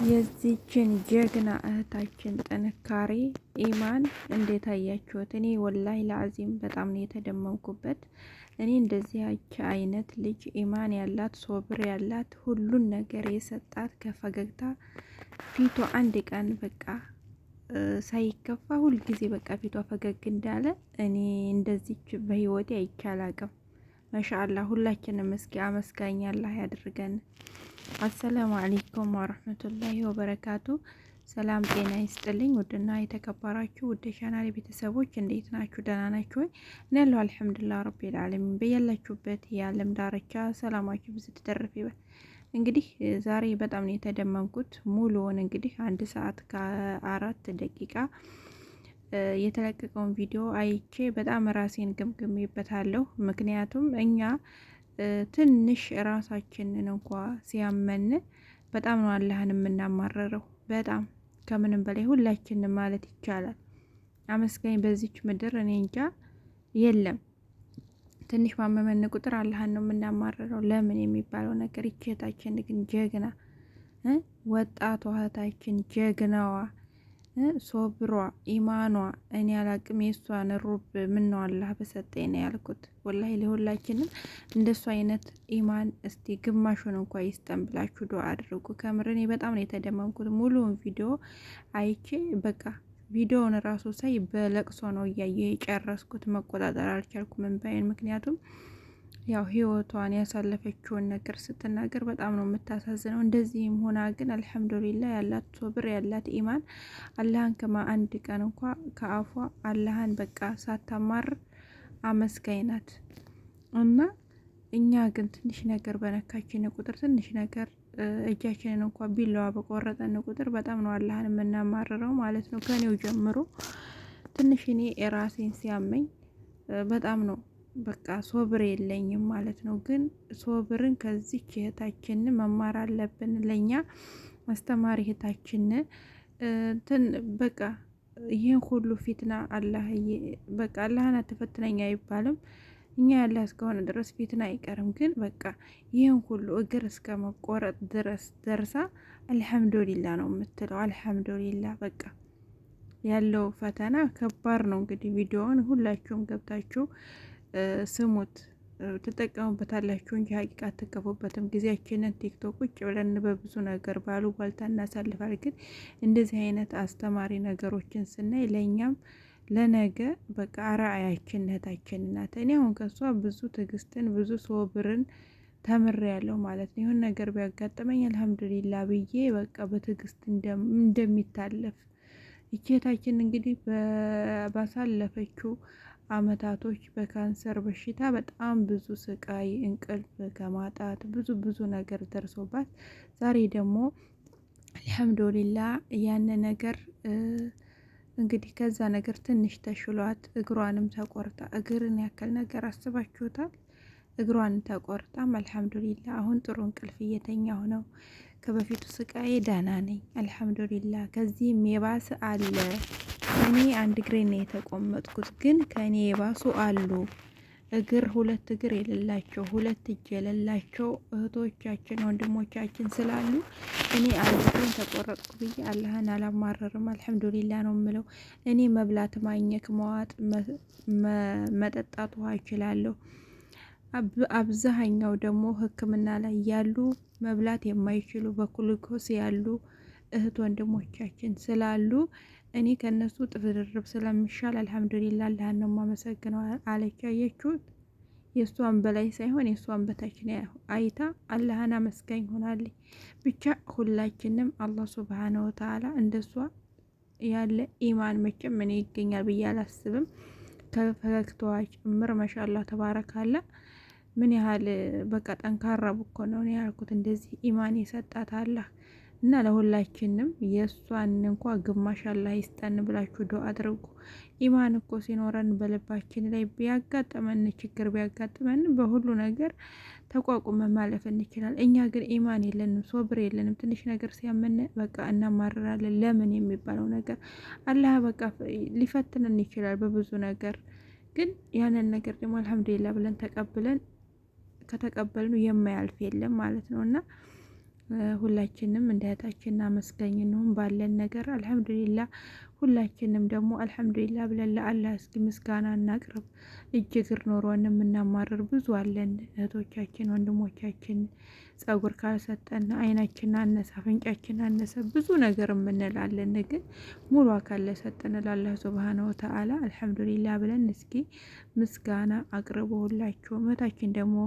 የዚችን ጀግና እህታችን ጥንካሬ ኢማን እንዴት አያችሁት? እኔ ወላሂ ለአዚም በጣም ነው የተደመምኩበት። እኔ እንደዚህ አይነት ልጅ ኢማን ያላት ሶብር ያላት ሁሉን ነገር የሰጣት ከፈገግታ ፊቷ አንድ ቀን በቃ ሳይከፋ ሁልጊዜ በቃ ፊቷ ፈገግ እንዳለ እኔ እንደዚች በህይወቴ አይቼ አላቅም። ማሻአላህ ሁላችንም እስኪ አመስጋኝ አላህ ያድርገን። አሰላሙ አለይኩም ወረህመቱላሂ ወበረካቱ። ሰላም ጤና ይስጥልኝ። ውድና የተከበራችሁ ውድ ቻናል ቤተሰቦች እንዴት ናችሁ? ደህና ናችሁ ወይ? እኔ ያለሁ አልሐምዱሊላህ ረቢል ዓለሚን። በያላችሁበት የዓለም ዳርቻ ሰላማችሁ ብዙ ትተርፍ ይበል። እንግዲህ ዛሬ በጣም ነው የተደመምኩት። ሙሉውን እንግዲህ 1 ሰዓት ከ4 ደቂቃ የተለቀቀውን ቪዲዮ አይቼ በጣም ራሴን ገምግሜበታለሁ። ምክንያቱም እኛ ትንሽ ራሳችንን እንኳ ሲያመን በጣም ነው አላህን የምናማረረው። በጣም ከምንም በላይ ሁላችንም ማለት ይቻላል አመስጋኝ በዚች ምድር እኔ እንጃ የለም። ትንሽ ባመመን ቁጥር አላህን ነው የምናማረረው። ለምን የሚባለው ነገር ይቺ እህታችን ግን ጀግና ወጣቷ እህታችን ጀግናዋ ሶብሯ ኢማኗ እኔ አላቅም። የእሷን ሩብ ምን ነው አላህ በሰጠኝ ነው ያልኩት። ወላሂ ለሁላችንም እንደሱ አይነት ኢማን እስቲ ግማሹን እንኳ ይስጠን ብላችሁ ዱአ አድርጉ። ከምር እኔ በጣም ነው የተደመምኩት። ሙሉውን ቪዲዮ አይቼ በቃ ቪዲዮውን ራሱ ሳይ በለቅሶ ነው እያየ የጨረስኩት። መቆጣጠር አልቻልኩም እንባዬን። ምክንያቱም ያው ህይወቷን ያሳለፈችውን ነገር ስትናገር በጣም ነው የምታሳዝነው። እንደዚህም ሆና ግን አልሐምዱሊላ ያላት ሶብር ያላት ኢማን አላህን ከማ አንድ ቀን እንኳ ከአፏ አላህን በቃ ሳታማር አመስጋኝ ናት። እና እኛ ግን ትንሽ ነገር በነካችን ቁጥር ትንሽ ነገር እጃችንን እንኳ ቢላዋ በቆረጠን ቁጥር በጣም ነው አላህን የምናማርረው ማለት ነው። ከኔው ጀምሮ ትንሽ እኔ ራሴን ሲያመኝ በጣም ነው በቃ ሶብር የለኝም ማለት ነው። ግን ሶብርን ከዚች እህታችን መማር አለብን። ለእኛ አስተማሪ እህታችን እንትን በቃ ይህን ሁሉ ፊትና አላህ በቃ አላህን አትፈትነኝ አይባልም። እኛ ያለ እስከሆነ ድረስ ፊትና አይቀርም። ግን በቃ ይህን ሁሉ እግር እስከ መቆረጥ ድረስ ደርሳ አልሐምዱሊላ ነው የምትለው። አልሐምዱሊላ በቃ ያለው ፈተና ከባድ ነው። እንግዲህ ቪዲዮውን ሁላችሁም ገብታችሁ ስሙት፣ ትጠቀሙበታላችሁ እንጂ ሀቂቃ አትከፉበትም። ጊዜያችንን ቲክቶክ ቁጭ ብለን በብዙ ነገር ባሉ ባልታ እናሳልፋል። ግን እንደዚህ አይነት አስተማሪ ነገሮችን ስናይ ለእኛም ለነገ በቃ አርአያችን እህታችን ናት። እኔ አሁን ከሷ ብዙ ትዕግስትን ብዙ ሶብርን ተምሬያለሁ ማለት ነው። የሆነ ነገር ቢያጋጥመኝ አልሐምዱሊላ ብዬ በቃ በትዕግስት እንደሚታለፍ እህታችን እንግዲህ ባሳለፈችው አመታቶች በካንሰር በሽታ በጣም ብዙ ስቃይ፣ እንቅልፍ ከማጣት ብዙ ብዙ ነገር ደርሶባት ዛሬ ደግሞ አልሐምዱሊላ ያን ነገር እንግዲህ ከዛ ነገር ትንሽ ተሽሏት እግሯንም ተቆርጣ እግርን ያክል ነገር አስባችሁታል? እግሯን ተቆርጣም አልሐምዱሊላ አሁን ጥሩ እንቅልፍ እየተኛሁ ነው። ከበፊቱ ስቃዬ ደህና ነኝ አልሐምዱሊላ። ከዚህም የባሰ አለ። እኔ አንድ እግሬ ነው የተቆመጥኩት፣ ግን ከእኔ የባሱ አሉ። እግር ሁለት እግር የሌላቸው ሁለት እጅ የሌላቸው እህቶቻችን ወንድሞቻችን ስላሉ እኔ አንድ እግሬን ተቆረጥኩ ብዬ አላህን አላማረርም። አልሐምዱሊላ ነው የምለው። እኔ መብላት፣ ማኘክ፣ መዋጥ፣ መጠጣት ውሃ እችላለሁ። አብዛኛው ደግሞ ሕክምና ላይ ያሉ መብላት የማይችሉ በግሉኮስ ያሉ እህት ወንድሞቻችን ስላሉ እኔ ከእነሱ እጥፍ ድርብ ስለሚሻል አልሐምዱሊላ አላህን ነው የማመሰግነው አለች። አየችሁት? የእሷን በላይ ሳይሆን የእሷን በታች ነው አይታ አላህን አመስጋኝ ሆናለች። ብቻ ሁላችንም አላህ ሱብሃነ ወተዓላ እንደሷ ያለ ኢማን መቼም እኔ ይገኛል ብዬ አላስብም። ከፈገግታዋ ጭምር ማሻአላህ ተባረካላ። ምን ያህል በቃ ጠንካራ ብኮ ነው ያልኩት። እንደዚህ ኢማን የሰጣት አላህ እና ለሁላችንም የእሷን እንኳ ግማሽ አላህ ይስጠን ብላችሁ ዱአ አድርጉ። ኢማን እኮ ሲኖረን በልባችን ላይ ቢያጋጥመን ችግር ቢያጋጥመን በሁሉ ነገር ተቋቁመን ማለፍ እንችላል። እኛ ግን ኢማን የለንም፣ ሶብር የለንም። ትንሽ ነገር ሲያመን በቃ እናማርራለን። ለምን የሚባለው ነገር አላህ በቃ ሊፈትነን ይችላል በብዙ ነገር። ግን ያንን ነገር ደግሞ አልሐምዱሊላ ብለን ተቀብለን ከተቀበልነው የማያልፍ የለም ማለት ነው እና ሁላችንም እንደ እህታችን አመስጋኝ እንሁን ባለን ነገር አልሐምዱሊላ። ሁላችንም ደግሞ አልሐምዱሊላ ብለን ለአላህ እስኪ ምስጋና እናቅርብ። እጅ እግር ኖሮን የምናማርር ብዙ አለን እህቶቻችን፣ ወንድሞቻችን። ጸጉር ካልሰጠን አይናችን አነሰ፣ አፍንጫችን አነሰ፣ ብዙ ነገር የምንላለን። ግን ሙሉ አካል ለሰጠን ለአላህ ሱብሃነ ወተዓላ አልሐምዱሊላ ብለን እስኪ ምስጋና አቅርቦ ሁላችሁም። እህታችን ደግሞ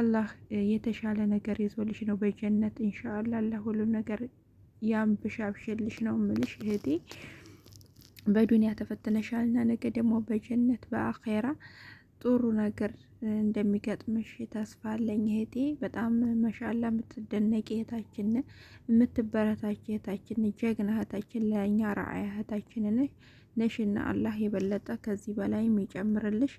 አላህ የተሻለ ነገር ይዞልሽ ነው በጀነት ኢንሻአላህ። አላህ ሁሉም ነገር ያንብሻብሽልሽ ነው ምልሽ እህቴ። በዱንያ ተፈትነሻልና ነገ ደግሞ በጀነት በአኼራ ጥሩ ነገር እንደሚገጥምሽ ተስፋ አለኝ እህቴ። በጣም መሻላ የምትደነቂ እህታችን፣ የምትበረታች እህታችን፣ ጀግና እህታችን፣ ለእኛ ራዕያ እህታችን ነሽና አላህ የበለጠ ከዚህ በላይ የሚጨምርልሽ።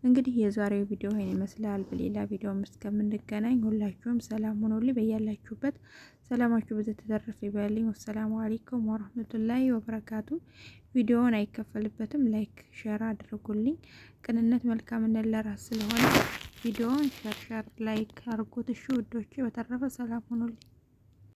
እንግዲህ የዛሬው ቪዲዮ ይሄን ይመስላል። በሌላ ቪዲዮ እስከምንገናኝ ሁላችሁም ሰላም ሁኑልኝ። በያላችሁበት ሰላማችሁ ብዙ ተተረፈ ይበልኝ። ወሰላሙ አለይኩም ወረህመቱላሂ ወበረካቱ። ቪዲዮውን አይከፈልበትም። Like share አድርጉልኝ። ቅንነት መልካምነት ለራስ ስለሆነ ቪዲዮውን share share like አድርጉት። እሺ ውዶቼ፣ በተረፈ ሰላም ሁኑልኝ።